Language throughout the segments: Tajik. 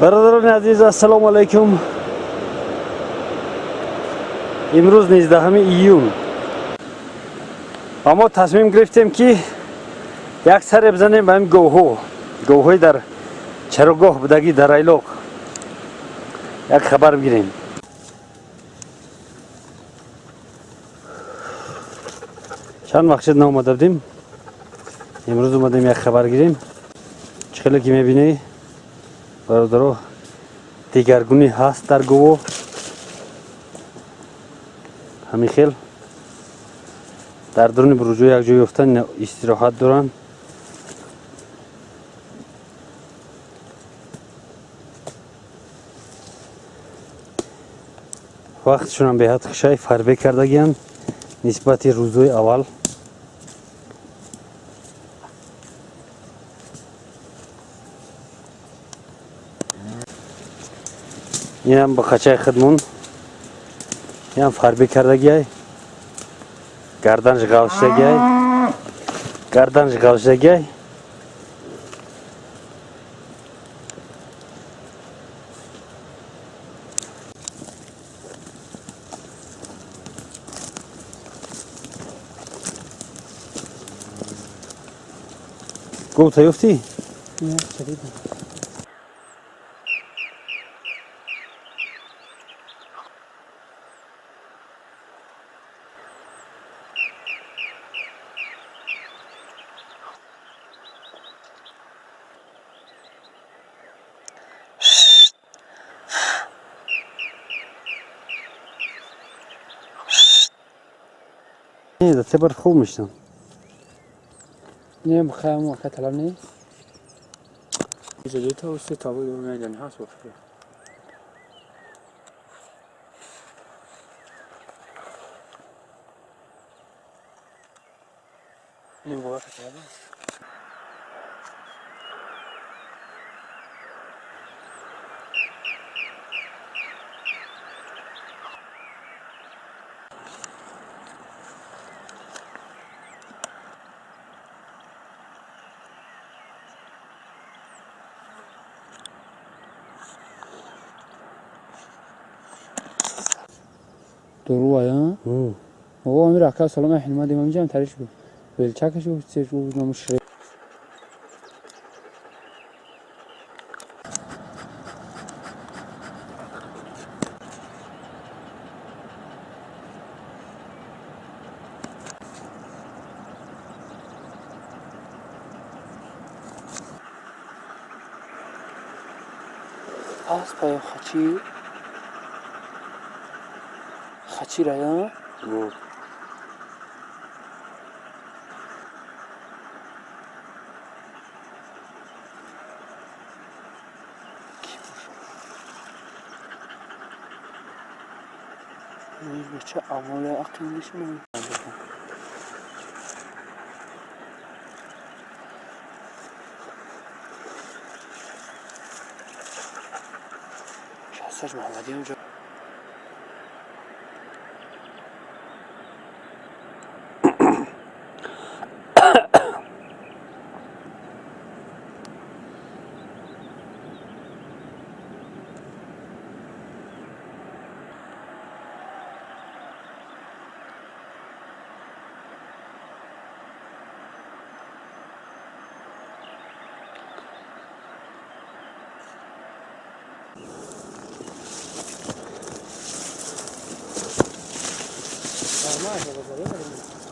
Бародарони азиз, ассалому алайкум. Имрӯз 19 июн ва мо тасмим гирифтем, ки як саре бизанем ба ҳамин говҳо, говҳои дар чарогоҳ будагӣ дар айлоқ, як хабар бигирем. Чанд вақт шуд наомада будем, имрӯз омадем як хабар гирем. Чӣ хеле ки мебинӣ, бародаро, дигаргунӣ ҳаст дар гово. Ҳамин хел дар дуруни буруҷҳо як ҷой ёфтан, истироҳат доранд. Вақтшонам беҳад хушай, фарбе кардагиянд нисбати рӯзҳои аввал. Инам ба қачаи худмон, инам фарбе кардагиай, гарданаш ғалшидагиай, гарданаш ғалшидагиай. Гов ёфтӣ? Не, да те барф хуб мешинам. Не, бихоям вақт талаб нест. Иҷоза то се та буд, меҷан ҳаст бофта. Не, вақт талаб аст. Дуру ая? О, амир ака салом хилма димам ҷам тариш буд. Велчакаш буд, сеш буд намуш. Ас пай хачи хачи рая? Бача аввала ақлиш ман. Шасташ Муҳаммадӣ онҷо.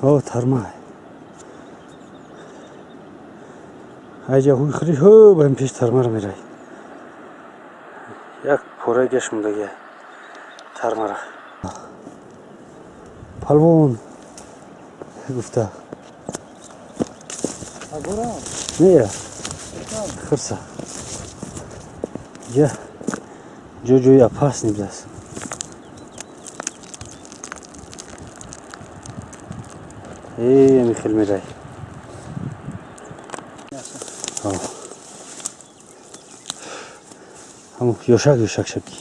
О, тарма. Айҷа ҳуй хӯри ҳо ба ин пеш тармара мерай. Як пораи гаш мондагия тармара. Палвон гуфта. Не, хирса. Я ҷо ҷои опасный будааст. Ами хел мерай. Ҳамун ёшак ёшак шабки.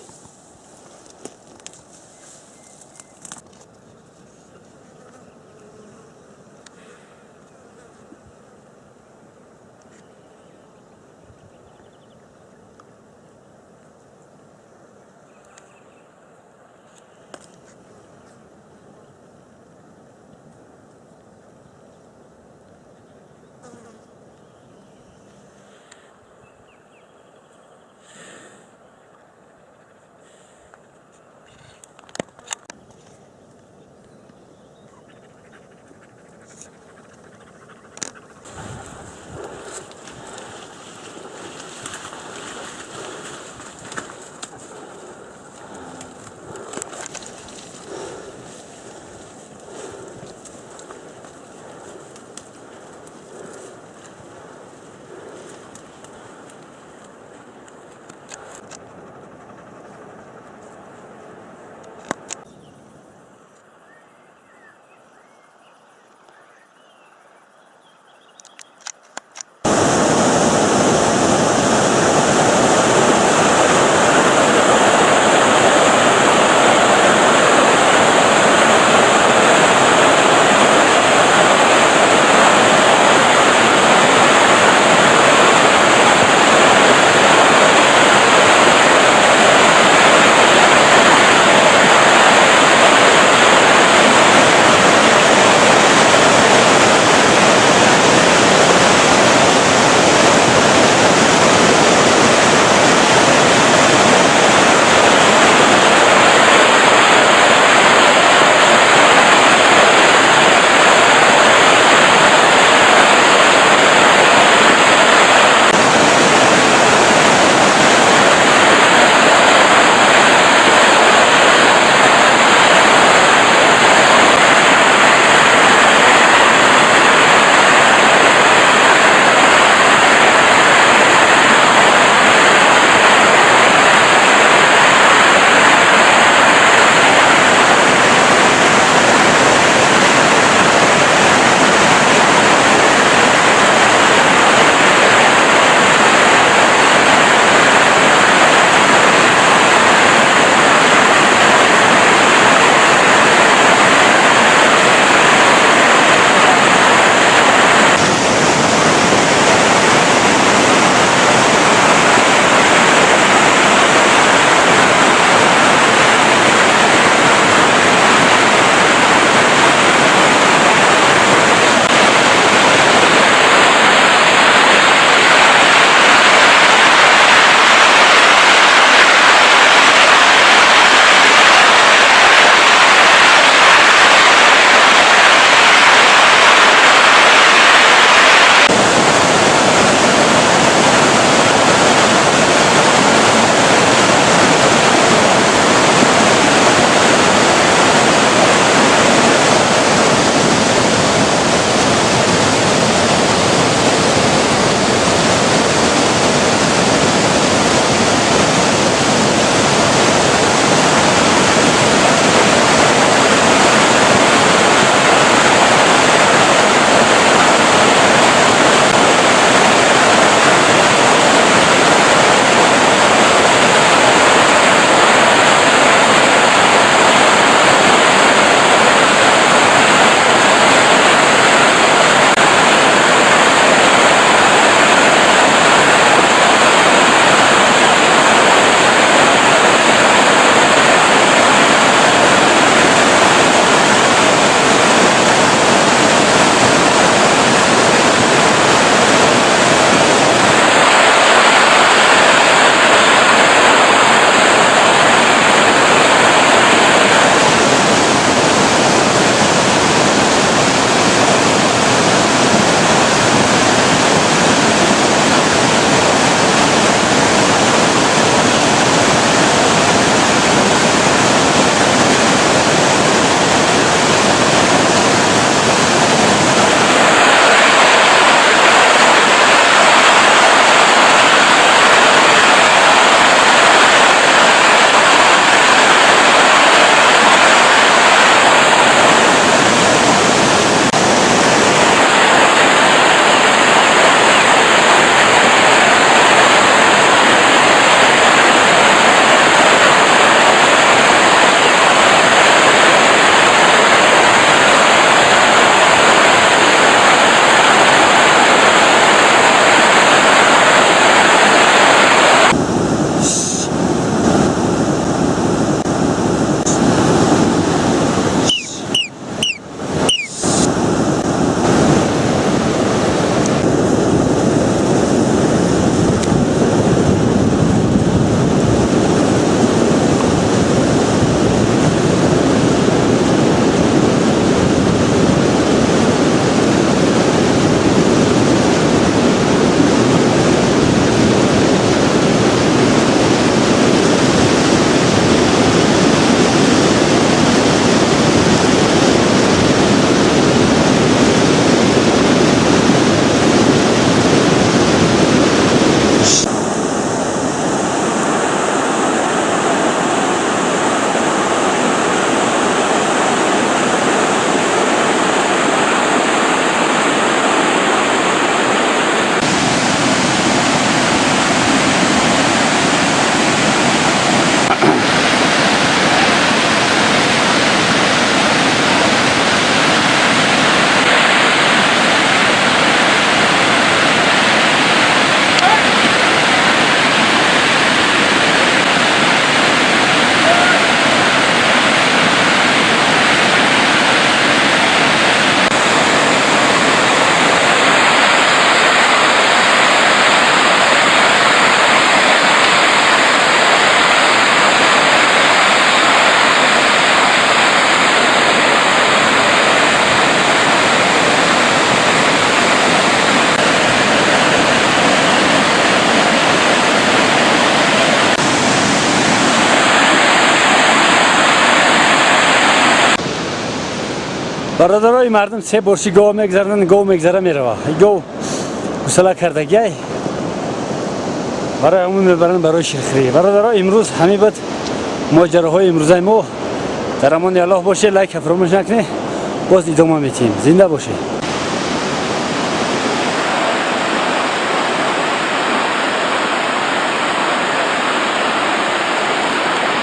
Бародарои, мардум се борши гов мегзаронанд, гов мегзара, мерава. Гов гусала кардагиай, барои ҳамун мебаранд, барои ширхӯрӣ. Бародаро, имрӯз ҳамин буд моҷароҳои имрӯзаи мо. Дар амони Аллоҳ бошед, лайка фаромӯш накунед. Боз идома метиҳем. Зинда бошед.